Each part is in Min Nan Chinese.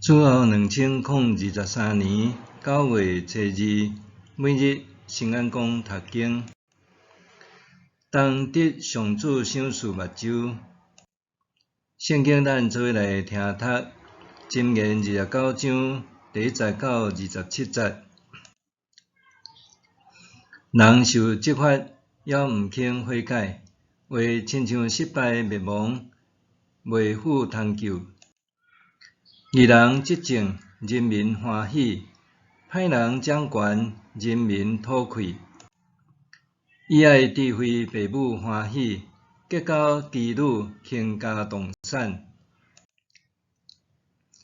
主後2023年9月初2，每日新眼光讀經，當得上主賞賜目睭。聖經咱做伙來聽讀，箴言29章第1節到27節。人受責罰，猶毋肯悔改，會親像失敗滅亡，袂復通救。義人執政，人民歡喜；歹人掌權，人民討氣。伊愛智慧爸母歡喜，結交妓女傾家蕩產。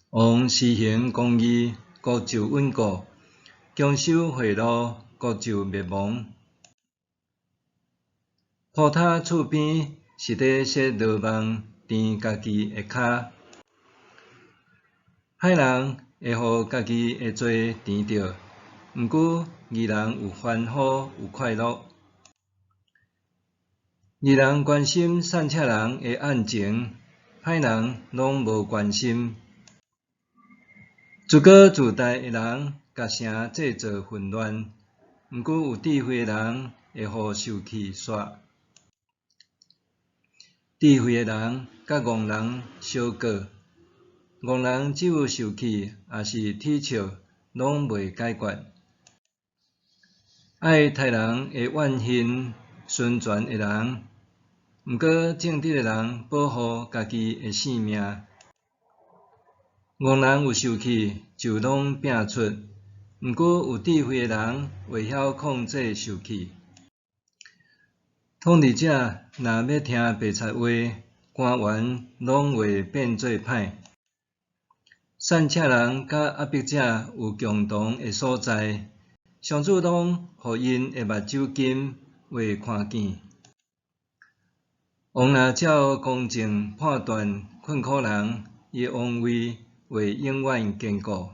王施行公義，國就穩固；強收賄賂，國就滅亡。葡萄厝邊是佇設羅網，纏家己的跤。歹人會予家己的罪纏著，毋過義人有歡呼，有快樂。義人關心散赤人的案情，歹人攏無關心。自高自大的人，共城製造混亂，毋過有智慧的人會予受氣煞。智慧的人佮戇人相告，戇人只有受氣，抑是恥笑，攏袂解決。愛刣人的怨恨孫權的人，毋過正直的人保護家己的性命。戇人有受氣就攏拚出，毋過有智慧的人會曉控制受氣。統治者若欲聽白賊話，官員攏會變做歹。散赤人佮壓迫者有共同的所在，上主攏予𪜶的目睭金會看見。王若照公正判斷困苦人，伊的王位會永遠堅固。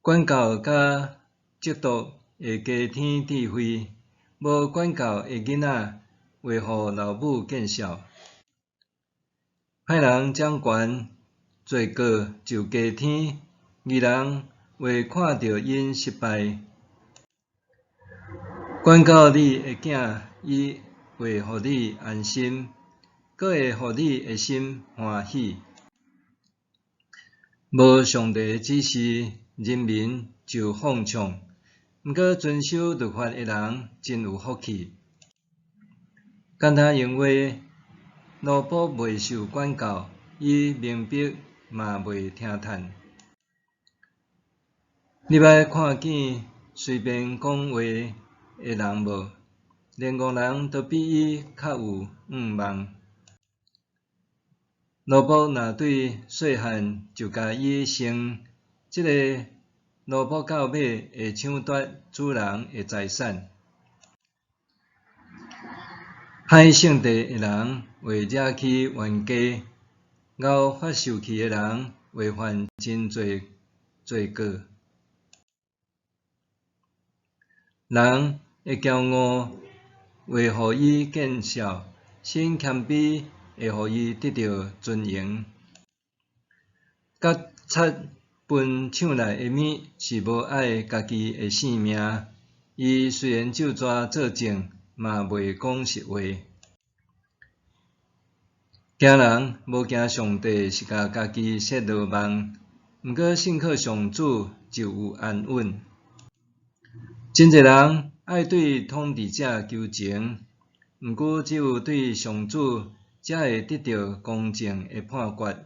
管教佮責督會加添智慧，無管教的囡仔會予老母見笑。歹人掌權，罪過就加添，義人會看著𪜶失敗。管教你的囝，伊會予你安心，閣會予你的心歡喜。無上帝指示，人民就放暢；毋過遵守律法的人真有福氣。簡單閒話，奴僕袂受管教，伊明白嘛袂聽趁。你捌看見隨便講話的人無？連戇人都比伊較有向望。奴僕若對細漢就共伊生，這个奴僕到尾會搶奪主人的財產。歹性地的人會惹起冤家，𠢕發受氣的人會犯真濟罪過。人的驕傲會予伊見笑，心謙卑會予伊得著尊榮。覺察分搶來的物是無愛家己的性命，伊雖然咒詛作證，嘛袂講實話。驚人無驚上帝是共家己設羅網，毋過信靠上主就有安穩。真濟人愛對統治者求情，毋過只有對上主才會得著公正的判決。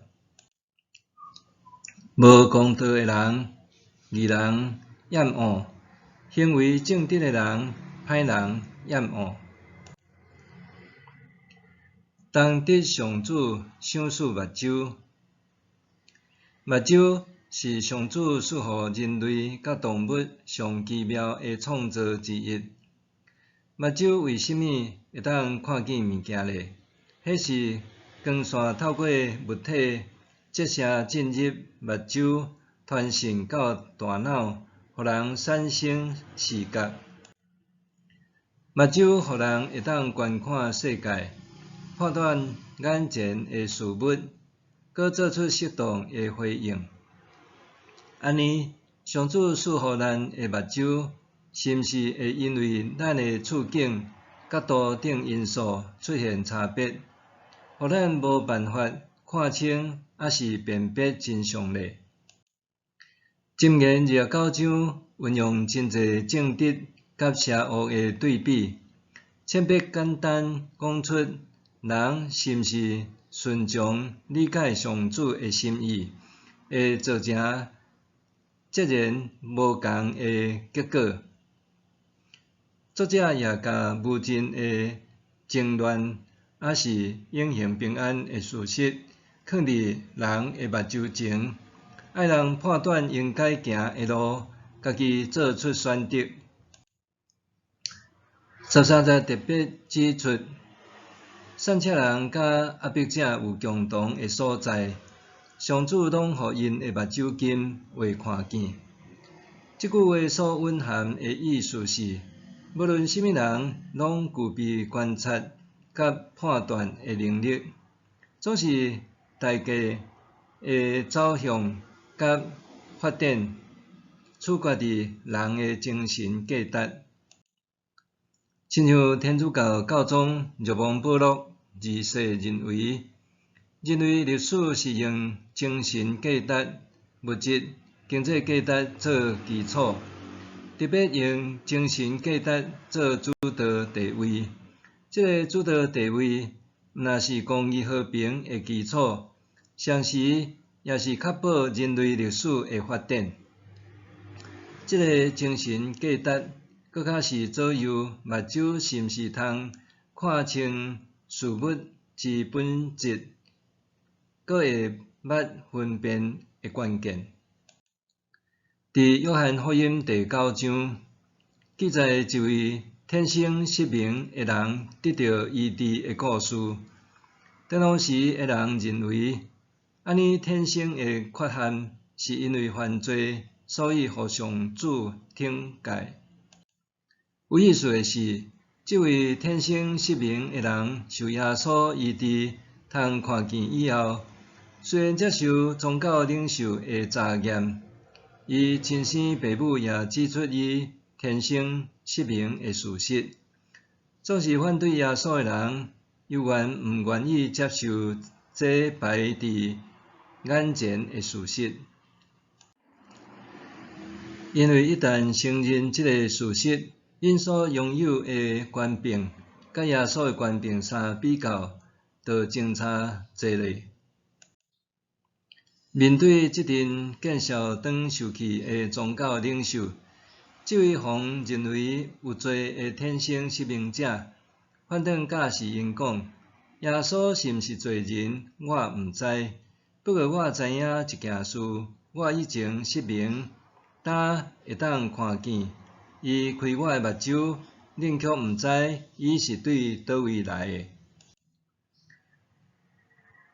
無公道的人，義人厭惡；行為正直的人，歹人厭惡。當得上主賞賜目睭，目睭是上主賜予人類佮動物上奇妙的創造之一。目睭為啥物會當看見物件咧？彼是光線透過物體折射進入目睭，傳送到大腦，予人產生視覺。目睭予人會當觀看世界，判斷眼前的事物，閣做出適當的回應。按呢，上主賜予咱的目睭，是毋是會因為咱的處境、角度等因素出現差別，予咱無辦法看清，抑是辨別真相咧？箴言29章運用真濟正直佮邪惡的對比，淺白簡單講出人是毋是順從理解上主的心意，會造成截然無仝的結果。作者也共無盡的爭亂，抑是永恆平安的事實，囥佇人的目睭前，愛人判斷應該行的路，家己做出選擇。13節特別指出，散赤人佮壓迫者有共同的所在，上主攏予𪜶的目睭金袂看見。這句話所蘊含的意思是，無論啥物人，攏具備觀察佮判斷的能力，總是代價的走向佮發展，取決佇人的精神價值。親像天主教教宗若望保祿二世認為，人類歷史是用精神價值、物質、經濟價值做基礎，特別用精神價值做主導地位。這个主導地位，毋但是公義和平的基礎，同時也是確保人類歷史的發展。這个精神價值，閣較是左右目睭是毋是通看清事物之本質，閣會捌分辨的關鍵。佇約翰福音第九章記載一位天生失明的人得著醫治的故事。當時的人認為，按呢天生的缺陷是因為犯罪，所以予上主懲戒。有意思的是，這位天生失明的人受耶穌醫治，通看見以後，雖然接受宗教領袖的查驗，伊親生爸母也指出伊天生失明的事實，總是反對耶穌的人，猶原毋願意接受這擺佇眼前的事實，因為一旦承認這个事實，𪜶所擁有的權柄，佮耶穌的權柄相比較，就相差濟咧。面對這陣見笑轉受氣的宗教領袖，這位予人認為有罪的天生失明者，反轉教示𪜶講：耶穌是毋是罪人，我毋知。不過我知影一件事，我以前失明，今會當看見。伊開我的目睭，恁卻毋知伊是對佗位來的。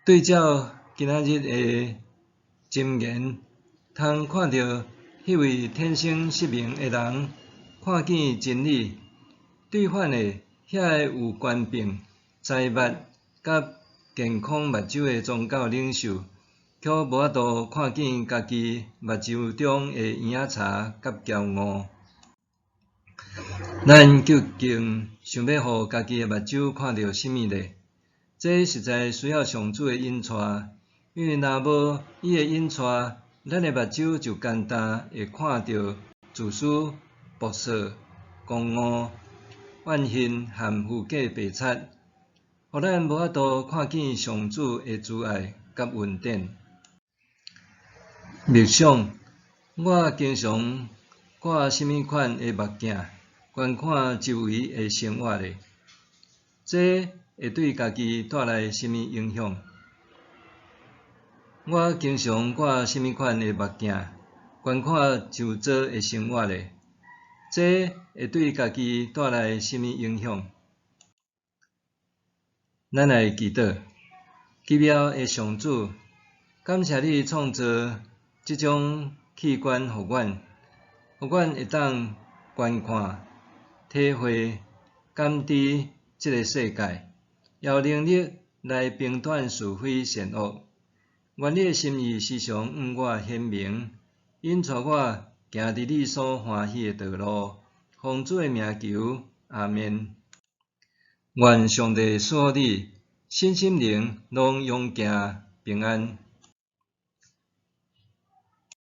對照今仔日的箴言，通看著彼位天生失明的人看見真理，對反的遐个有權柄、財物佮健康目睭的宗教領袖，卻無法度看見家己目睭中的嬰仔柴佮驕傲。咱究竟想欲予家己的目睭看著啥物呢？這實在需要上主的引帶，因為若無伊的引帶，咱的目睭就簡單會看著自私、樸素、狂傲、怨恨和虛假白賊，予咱無法度看見上主的慈愛佮恩典。默想，我經常掛啥物款的目鏡，觀看周圍的生活呢？這會對家己帶來啥物影響？我經常掛啥物款的目鏡，觀看周遭的生活呢？這會對家己帶來啥物影響？咱來祈禱，奇妙的上主，感謝你創造這種器官予阮，予阮會當觀看、體會、感知這个世界，也有能力來評斷是非善惡。願你的心意時常向我顯明，引帶我行佇你所歡喜的道路。奉主的名求，阿們。願上帝賜予你，身心靈攏勇健平安。